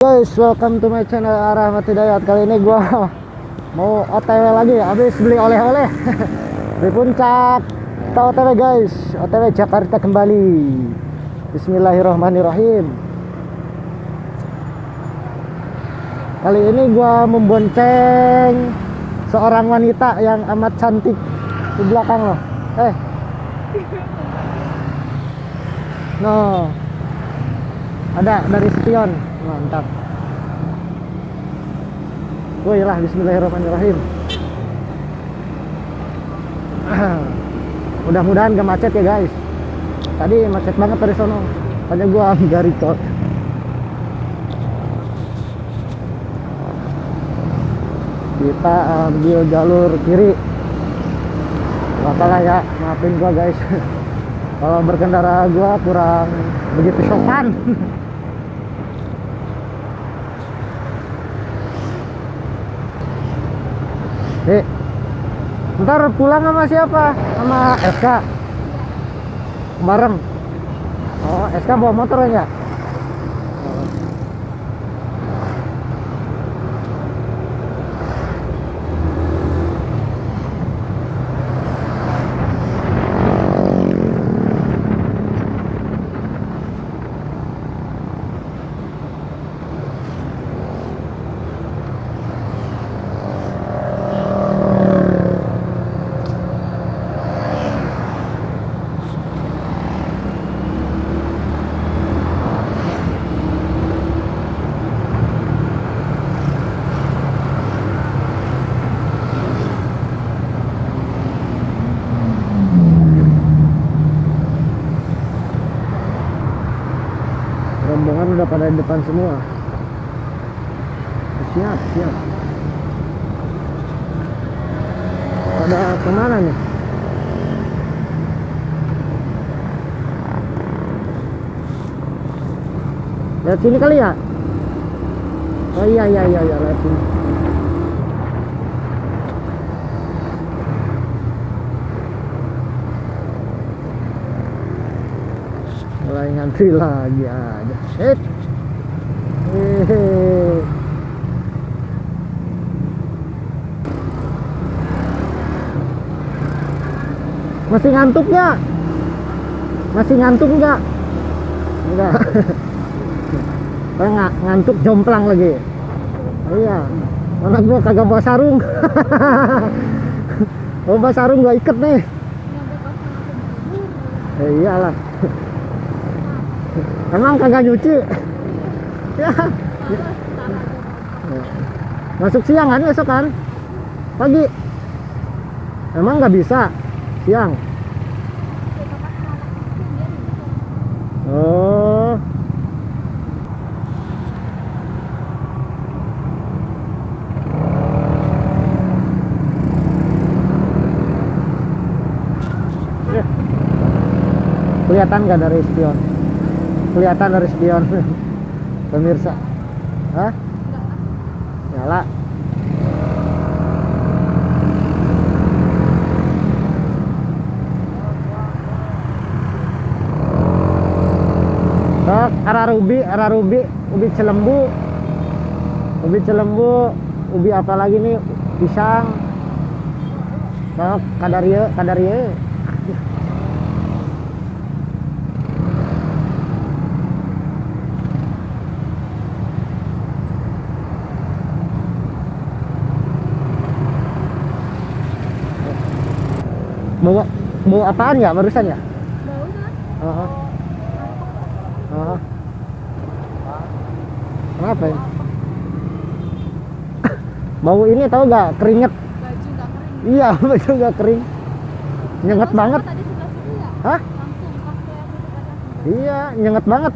Guys, welcome to my channel Rahmat Hidayat. Kali ini gua mau OTW lagi, habis beli oleh-oleh di puncak. Kita OTW guys, OTW Jakarta kembali. Bismillahirrahmanirrahim. Kali ini gua membonceng seorang wanita yang amat cantik di belakang loh. No, ada dari spion. Mantap. Woi lah, bismillahirrahmanirrahim. Mudah-mudahan gak macet ya guys. Tadi macet banget dari sono, makanya gua ambil recall. Kita ambil jalur kiri. Gak apa-apa ya, maafin gua guys. Kalau berkendara gua kurang begitu sopan. Ntar pulang sama siapa? Sama SK bareng. Oh, SK bawa motor ya? Rombongan udah pada di depan semua. Siap. Pada kemana nih? Lihat sini kali ya? Oh iya, lihat sini. Mulai ngantri lagi aja. Masih ngantuk nggak? Masih ngantuk nggak? Enggak. Saya ngantuk jomplang lagi. Iya. Mana gua kagak bawa sarung. Oh, bawa sarung gua iket nih. Iyalah. Emang kagak nyuci? Ya. Masuk siang kan besok kan? Pagi. Emang nggak bisa siang? Oh. Kelihatan nggak dari spion? Kelihatan dari spion. Pemirsa. Hah? Nyala. Arah Rubi, ubi Cilembu, ubi apa lagi nih? Pisang. Kadaria. Bau apaan ya barusan ya? Bau kan? Kenapa ya? Bau ini tahu gak? Keringet. Baju gak kering. Iya, baju gak kering. Nyengat banget. Tadi sebelah situ ya? Hah? Langsung pakai aplikasi. Iya, nyengat banget.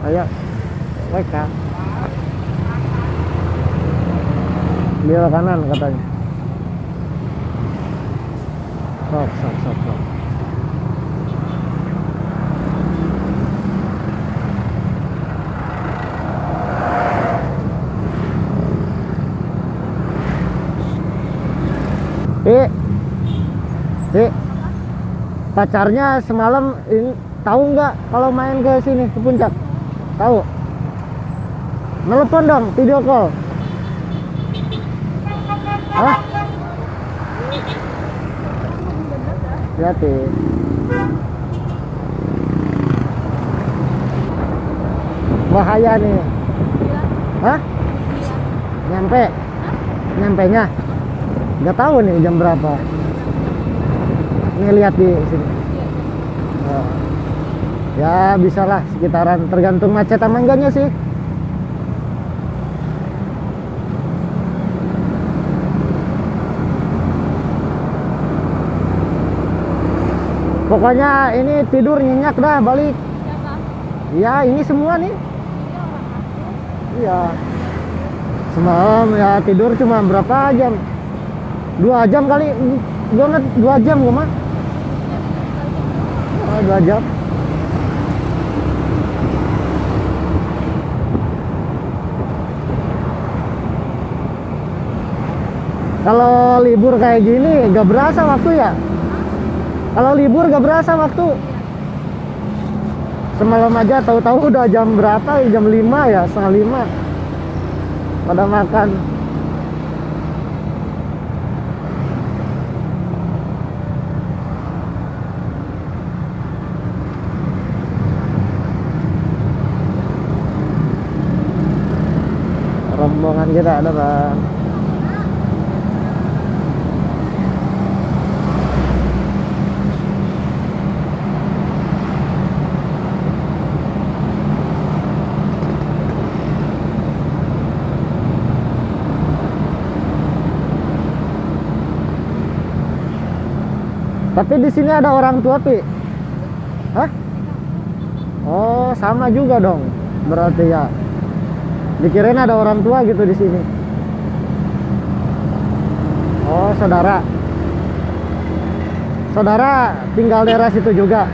Ayo, WK. Belok kanan katanya. Sok. Pacarnya semalam tahu nggak kalau main ke sini ke puncak? Tahu? Nelpon dong, video call. Hah? Hati. Bahaya nih. Hah? Nyampe? Nyampenya? Nggak tahu nih jam berapa. Ini lihat di sini. Oh. Ya bisalah sekitaran, tergantung macet sama enggaknya sih. Pokoknya ini tidur nyenyak dah balik. Ya ini semua nih. Iya. Semalam ya tidur cuma berapa jam? 2 jam kali. 2 jam gue mah. 2 jam. Kalau libur kayak gini gak berasa waktu ya. Kalau libur gak berasa waktu. Semalam aja tahu-tahu udah jam berapa ya? Jam 5 ya, setengah 5. Pada makan. Rombongan kita ada bang. Tapi di sini ada orang tua, Pi? Hah? Oh, sama juga dong. Berarti ya. Dikirain ada orang tua gitu di sini. Oh, saudara. Saudara tinggal daerah situ juga.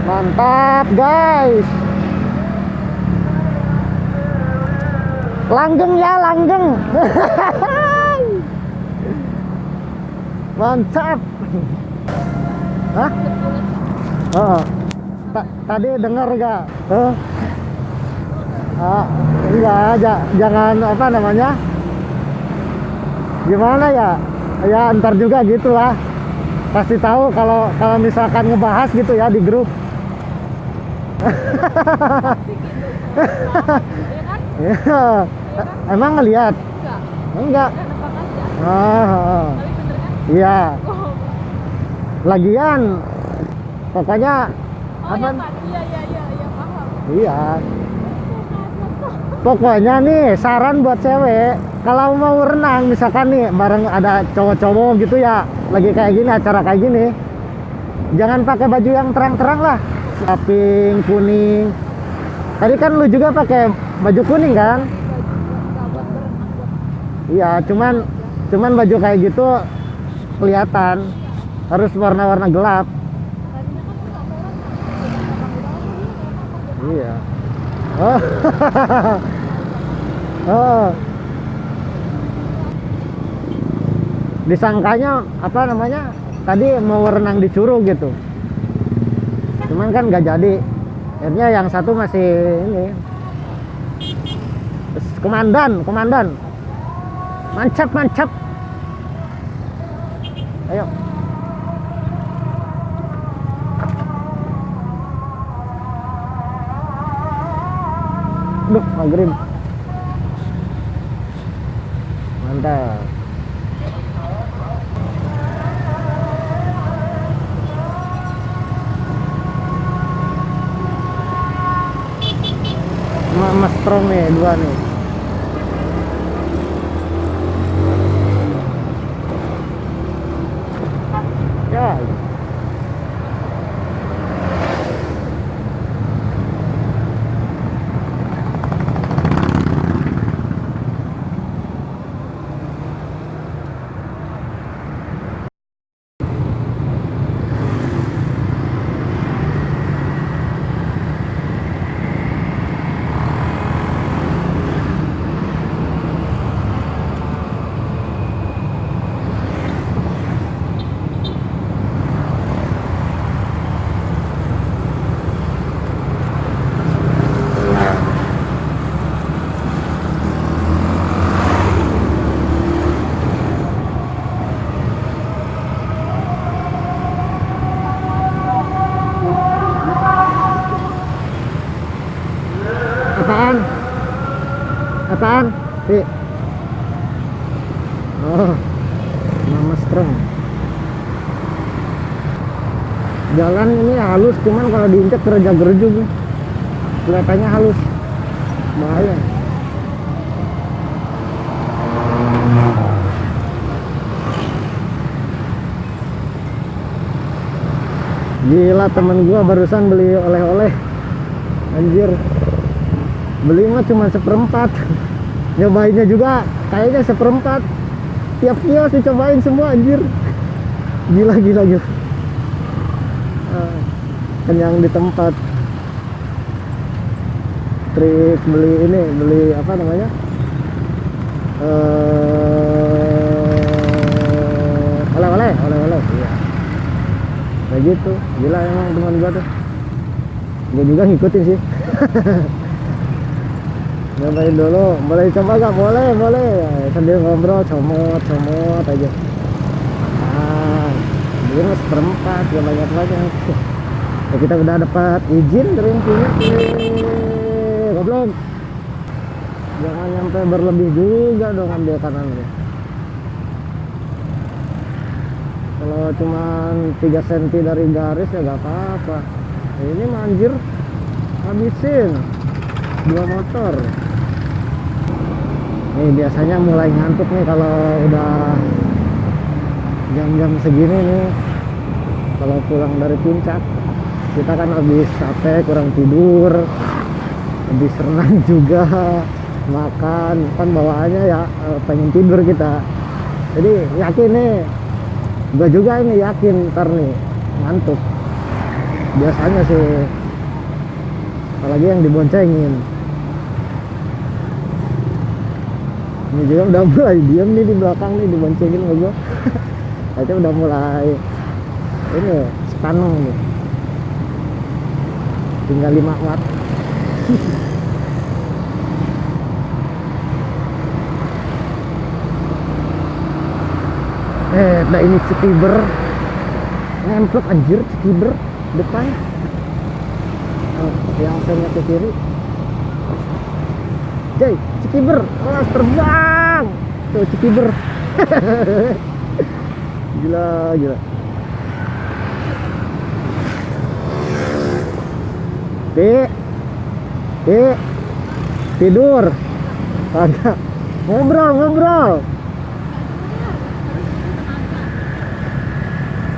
Mantap, guys. Langgeng ya, langgeng. Mantap. Hah? Oh. Tadi dengar gak? Enggak, jangan apa namanya? Gimana ya? Ya ntar juga gitulah. Pasti tahu kalau misalkan ngebahas gitu ya di grup. Iya. Emang ngeliat? Enggak. Iya. Lagian pokoknya apa? Iya, paham. Iya. Pokoknya nih saran buat cewek, kalau mau renang misalkan nih bareng ada cowok-cowok gitu ya, lagi kayak gini, acara kayak gini, jangan pakai baju yang terang-terang lah, pink, kuning. Tadi kan lu juga pakai baju kuning kan? Iya, cuman baju kayak gitu kelihatan, harus warna-warna gelap. Iya. Oh. Oh. Disangkanya apa namanya? Tadi mau renang di Curug gitu. Cuman kan nggak jadi. Akhirnya yang satu masih ini. Komandan. Mancap. Ayo. Duh, maghrib. Mantap. Mas Strong nih, 2 nih. Ya. Apaan? Pi. Oh, nama strong. Jalan ini halus, cuman kalau diinjak gerejak-gerejug. Kelihatannya halus. Bahaya. Gila, temen gua barusan beli oleh-oleh. Anjir. Beli mah cuma 1/4. Nyobainnya juga kayaknya 1/4. Tiap kios dicobain semua, anjir. Gila. Kenyang di tempat. Trik beli apa namanya? Oleh-oleh. Iya. Kayak gitu. Gila emang teman gua tuh. Gua juga ngikutin sih. Nyobain dulu, boleh coba gak? Boleh. Sambil ngobrol, comot aja. Nah, dia 1/4, gak banyak. Ya, kita udah dapat izin dari yang punya. Goblok. Jangan nyampe berlebih juga dong ambil kanan. Kalau cuman 3 cm dari garis ya gak apa-apa. Ini manjir habisin 2 motor. Nih biasanya mulai ngantuk nih kalau udah jam-jam segini nih. Kalau pulang dari puncak, kita kan habis capek, kurang tidur, habis renang juga, makan, kan bawaannya ya pengen tidur kita. Jadi yakin nih, gua juga ini yakin ntar nih ngantuk. Biasanya sih, apalagi yang diboncengin. Ini juga udah mulai diam nih di belakang nih, diboncengin sama gua. Aja udah mulai ini sepaneng nih. Tinggal 5 watt. Nah ini Cikiber. Nemplok anjir Cikiber depan. Oh, yang saya ke kiri. Jay, Cikiber, kelas terbang. Tuh Cikiber. Gila. Tidur. Kagak.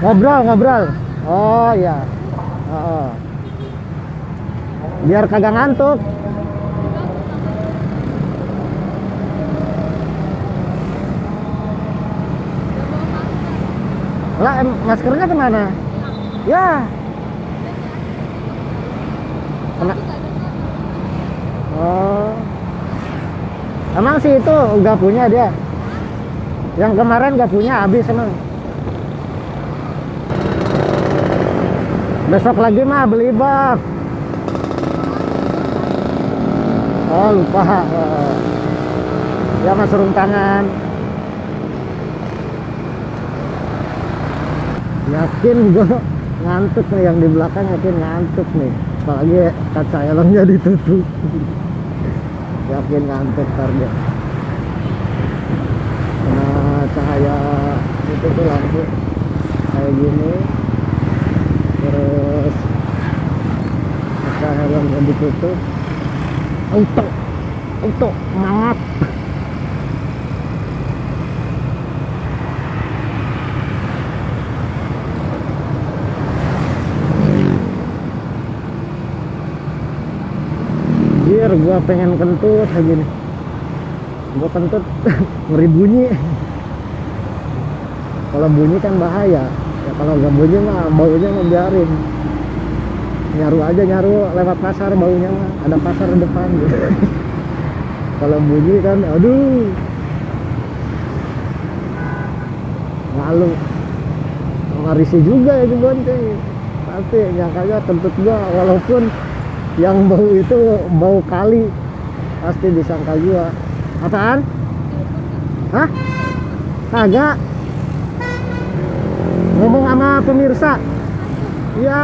Ngobrol. Oh iya. Biar kagak ngantuk. Lah, maskernya kemana? Ya. Kena. Oh. Emang sih itu nggak punya dia. Yang kemarin nggak punya, habis emang. Besok lagi mah beli bak. Oh lupa. Ya mas sarung tangan. Yakin gue ngantuk nih, yang di belakang yakin ngantuk nih. Apalagi kaca helmnya ditutup. Yakin ngantuk target. Kena cahaya itu tuh lampu kayak gini. Terus kaca helmnya ditutup. Auto semangat. Gua pengen kentut lagi nih. Gua kentut ngeri bunyi. Kalau bunyi kan bahaya. Ya kalau nggak bunyi mah baunya mah biarin. Nyaru lewat pasar baunya mah. Ada pasar depan gitu. Kalau bunyi kan aduh. Lalu ngarisi juga ya dibonceng. Tapi nyangkanya kentut gua, walaupun yang bau itu bau kali, pasti disangka gua. Apaan? Hah? Kagak. Ngomong sama pemirsa. Iya.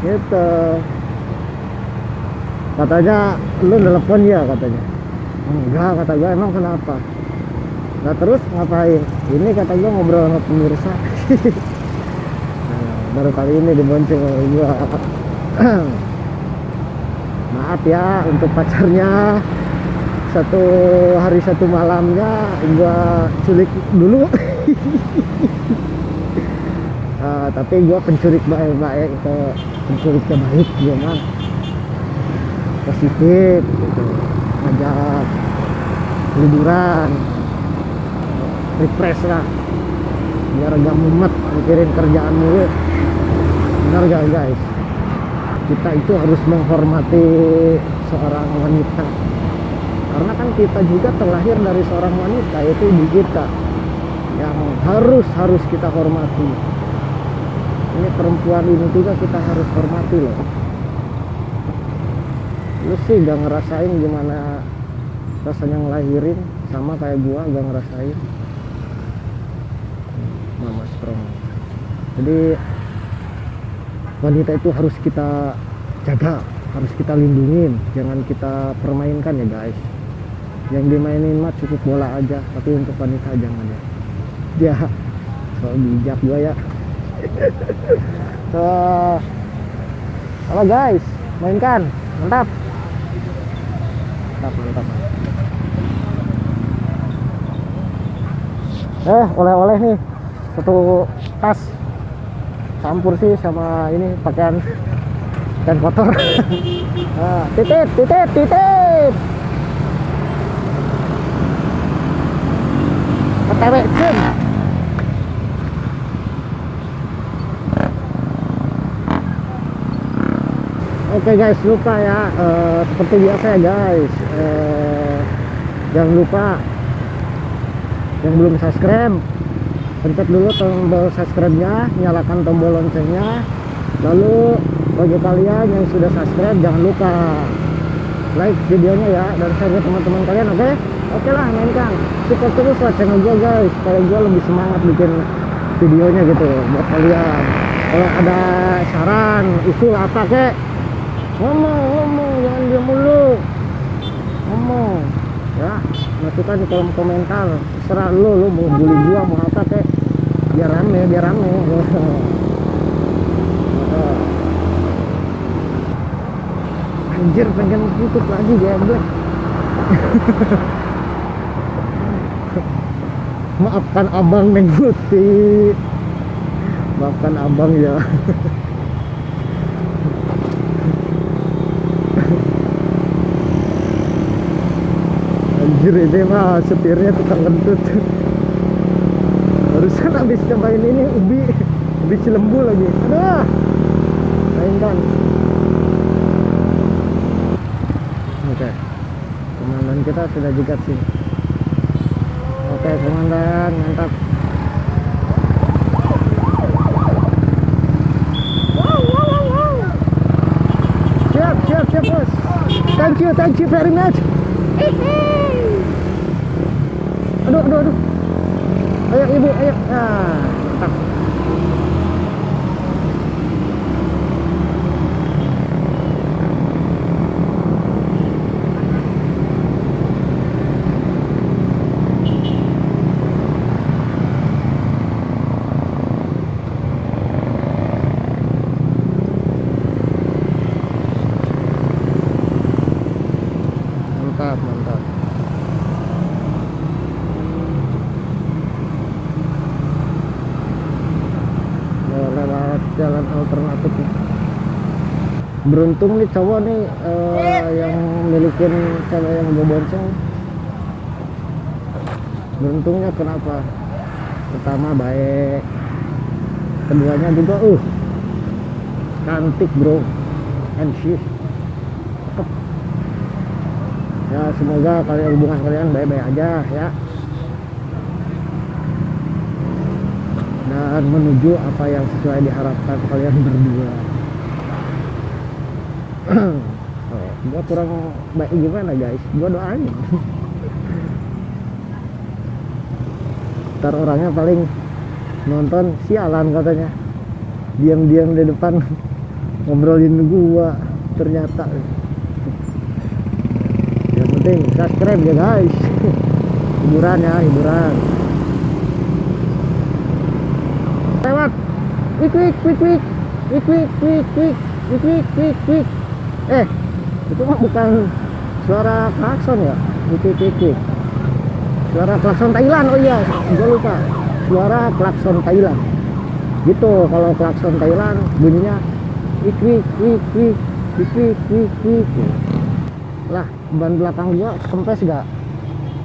Gitu. Katanya lu nelpon ya katanya. Enggak, kata gue, emang kenapa? Nah terus ngapain? Ini kata gue ngobrol sama pemirsa. Nah, baru kali ini dibonceng sama gue. Maaf ya untuk pacarnya, satu hari satu malamnya gue culik dulu. Tapi gue penculik baik-baik, penculiknya baik gue mah, positif gitu, ngajak liburan, refresh lah, biar gak mumet mikirin kerjaan mulu. Benar gak guys? Kita itu harus menghormati seorang wanita, karena kan kita juga terlahir dari seorang wanita, yaitu ibu kita, yang harus kita hormati. Ini perempuan ini juga kita harus hormati loh. Lu sih gak ngerasain gimana rasanya ngelahirin, sama kayak gua gak ngerasain. Mama strong. Jadi wanita itu harus kita jaga, harus kita lindungin, jangan kita permainkan ya guys. Yang dimainin mah cukup bola aja, tapi untuk wanita jangan ya. Ya, so bijak gua ya. So, halo guys, mainkan, mantap. Mantap. Oleh-oleh nih, satu tas, campur sih sama ini pakaian kotor. Nah, titip. OTW Jun. Oke guys, lupa ya, seperti biasa ya guys, jangan lupa yang belum subscribe, pencet dulu tombol subscribe-nya, nyalakan tombol loncengnya. Lalu bagi kalian yang sudah subscribe, jangan lupa like videonya ya, dan share ke teman-teman kalian. Oke lah, mainkan, support terus lah channel gue guys, supaya gue lebih semangat bikin videonya gitu buat kalian. Kalau ada saran, usul apa kek, ngomong, jangan diam mulu, ngomong ya, masukan di kolom komentar, terserah lu mau bully gua mau apa kek, biar rame. Anjir, pengen tutup lagi geblek. Maafkan abang Neng Guti, maafkan abang ya. Anjir, ini mah setirnya tukang kentut. Barusan habis cobain ini ubi cilembu lagi. Aduh, mainkan. Oke, komandan kita sudah jegat sih. Oke komandan, mantap. Siap bos. Thank you very much. Aduh. Ayo ibu, ayo. Nah, mantap. Mantap. Lewat jalan alternatif nih. Beruntung nih cowok nih, yang milikin cewek yang gue bonceng. Beruntungnya kenapa? Pertama baik, keduanya juga cantik bro, and she's cakep. Ya semoga hubungan kalian baik-baik aja ya, dan menuju apa yang sesuai diharapkan kalian berdua. Gua kurang baik gimana guys, gua doain. Ntar orangnya paling nonton sialan katanya, diam-diam di depan ngobrolin gua, ternyata yang penting subscribe ya guys. Hiburan ya, hiburan. Lewat. Wik wik wik wik. Wik wik wik wik. Wik wik wik wik. Itu mah bukan suara klakson ya. Wik wik wik wik. Suara klakson Thailand. Oh iya, gue lupa. Suara klakson Thailand. Gitu, kalau klakson Thailand bunyinya wik wik wik wik. Wik wik wik wik. Lah, ban belakang gua kempes gak?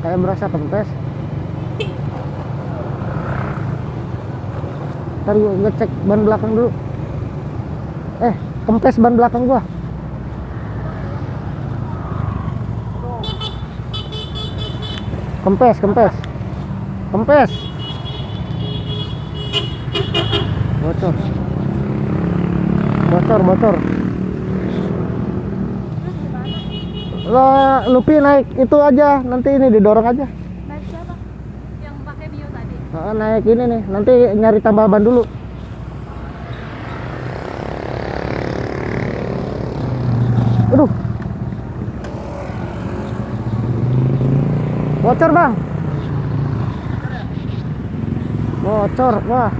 Kayak berasa kempes. Ntar gua ngecek ban belakang dulu. Kempes ban belakang gua. Kempes. Bocor. Lupi naik itu aja, nanti ini didorong aja. Naik siapa? Yang pakai Mio tadi. Naik ini nih, nanti nyari tambal ban dulu. Aduh. Bocor bang. Bocor, wah.